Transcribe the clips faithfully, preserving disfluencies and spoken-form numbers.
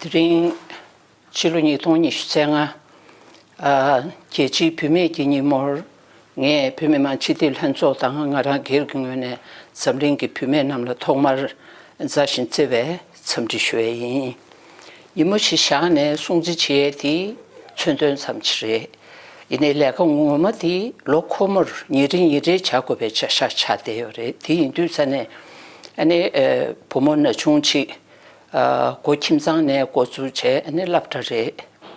དེ་རིང་ཕྱི་ལོ་ཉིས་སྟོང་ཉི་ཤུ་རྩ་ལྔ། ཨ། རྒྱལ་སྤྱིའི་བུད་མེད་ཀྱི་ཉིན་མོར། ངས་བོད་མི་མང་སྤྱི་འཐུས་ལྷན་ཚོགས་དང་ང་རང་སྒེར་གྱི་ངོས་ནས་འཛམ་གླིང་གི་བུད་མེད་རྣམས་ལ་ཐོག་མར་མཛའ་ཞིང་བརྩེ་བའི་འཚམས་འདྲི་ཞུ་ཡས་ཡིན། ཉིན་མོ་ཞིག་བཞག་ནས་སྲུང་བརྩི་བྱེད་ཡས་དེ་མཚོན་དོན་ཙམ་ཞིག་རེད། ཡིན་ནའི་ལས་ཀ་ངོ་མ་དེ་ལོ་འཁོར་མོར་ཉིན་རེ་ཉིན་རེ་བྱ་དགོས་པའི་བྱ་བཞག་ཆགས་བསྡད་ཡོད་རེད། དེ་ཡིན་དུས་ཙ་ནས་ཨ་ནི་ཨ། བུ་མོ་ན་ཆུང་ཅིག་ཨ། སྒོ་ཁྱིམ་ཚང་ནས་འགོ་བཙུགས་བྱས། ཨ་ནི་སློབ་གྲྭ་རེད།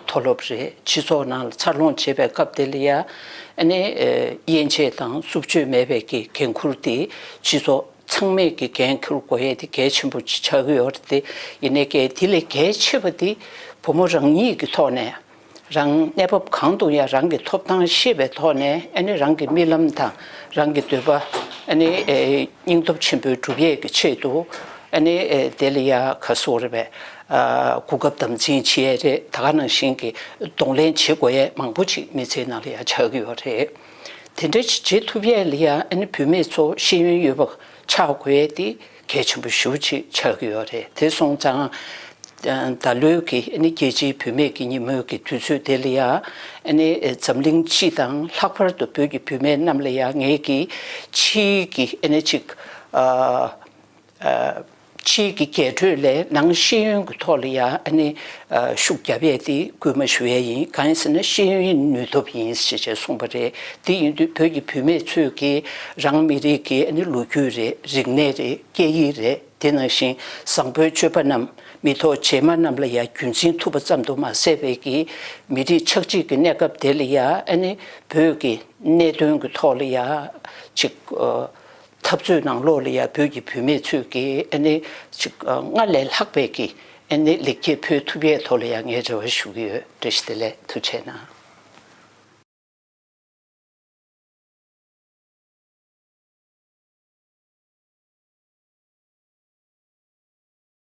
མཐོ་སློབ་རེད། སྤྱི་ཚོགས་ནང་ལ་འཚར་ལོངས་བྱེད་པའི་སྐབས་དེ་ལ་ཡ། ཨ་ནི་ཨ། དབྱེ་འབྱེད་དང་རྩུབ་སྤྱོད་མེད་པའི་གི་འགན་ཁུར་དེ་སྤྱི་ཚོགས་ཚང་མས་ཀྱི་འགན་འཁུར་དགོས་ཡས་དེ་གལ་ཆེན་པོ་ཅིག་ཆགས་ཀྱི་ཡོད་རེད་དེ། ཡིན་ནའི་གལ་དེ་ལས་གལ་ཆེ་བ་དེ་བུ་མོ་རང་ཉིད་ཀྱི་ཐོག་ནས། རང་གནས་བབ་གང་དུ་ཡང་རང་གི་ཐོབ་ཐང་ཤེས་པའི་ཐོག་ནས། ཨ་ནི་རང་གི་རྨི་ལམ་དང་རང་གི་འདོད་པ། ཨ་ནི་ཨེ། སྙིང་སྟོབས་ཆེན་པོས་སྒྲུབ་ཡས་ཀྱི་ཆེད་དུ། ཨ་ནི་ཨེ། དེ་ལ་ཡ་ག་སོགས་རེད་པས། ཨ། གོ་སྐབས་དམ་འཛིན་བྱེད་ཡས་རེད། ད་ག་ནང་བཞིན་གྱི་གདོང་ལེན་བྱེད་དགོས་ཡས་མང་པོ་ཅིག་མི་ཚེའི་ནང་ལ་ཡ་ཆགས་ཀྱི་ཡོད་རེད། དེ་འདྲ་ཅིག་བྱེད་ཐུབ་ཡས་ལ་ཡ། ཨ་ནི་བུད་མེད་ཚོ་ཤེས་ཡོན་ཡོད་པ་ཆགས་དགོས་ཡས་དེ་གལ་ཆེན་པོ་ཞེ་པོ་ཅིག་ཆགས་ཀྱི་ཡོད་རེད། དེ་སོང་ཙང་། ད་ལོའི་གི་ཨ་ནི་རྒྱལ་སྤྱིའི་བུད་མེད་ཀྱི་ཉིན་མོའི་གི་དུས་ཚོད་དེ་ལ་ཡ། ཨ་ནི་འཛམ་གླིང་སྤྱི་དང་ལྷག་པར་དུ་བོད་ཀྱི་བུད་མེད་རྣམས་ལ་ཡ། ངེད་ཀྱིས་ཕྱིའི་གི་ཨ་ནི་ཅིག་ཨ། ཨ། ཕྱིའི་གི་རྒྱས་སྤྲོས་ལས་ནང་ཤེས་ཡོན་གྱི་ཐོག་ལ་ཡ། ཨ་ནི་ཨ། ཤུགས་རྒྱབ་ཡས་དེ་སྐུལ་མ་ཞུ་ཡས་ཡིན། གང་ཡིན་ཟེར་ན་ཤེས་ཡོན་ནུས་སྟོབས་ཡིན་ཞེས་བྱས་གསུངས་པ་རེད། དེ་ཡིན་དུས་བོད་ཀྱི་བུད་མེད་ཚོས་ཀྱི་རང་མི་རིགས་ཀྱི་ཨ་ནི་ལོ་རྒྱུས་རེད། རིག་གནས་རེད། སྐད་ཡིག་རེད། དེ་ནང་བཞིན་བཟང་པོའི་སྤྱོད་པ་རྣམས་མི་ཐོག་རྗེས་མ་རྣམས་ལ་ཡ་རྒྱུན་འཛིན་ཐུབ་པ་ཙམ་དུ་མ་ཟད་པའི་གི་མི་རིགས་ཆགས་འཇིག་གི་གནས་སྐབས་དེ་ལ་ཡ། ཨ་ནི་བོད་ཀྱི་གནད་དོན་གྱི་ཐོག་ལ་ཡ་ཅིག་ཨ། འཐབ་རྩོད་ནང་ལོགས་ལ་ཡ་བོད་ཀྱི་བུད་མེད་ཚོས་ཀྱི་ཨ་ནི་ཅིག་ཨ། སྔར་ལས་ལྷག་པའི་གི་ཨ་ནི་ལེགས་སྐྱེས་ཕུལ་ཐུབ་ཡས་ཐོག་ལ་ཡ་ངས་རེ་བ་ཞུ་གི་ཡོད། བཀྲ་ཤིས་བདེ་ལེགས། ཐུགས་རྗེ་གནང་།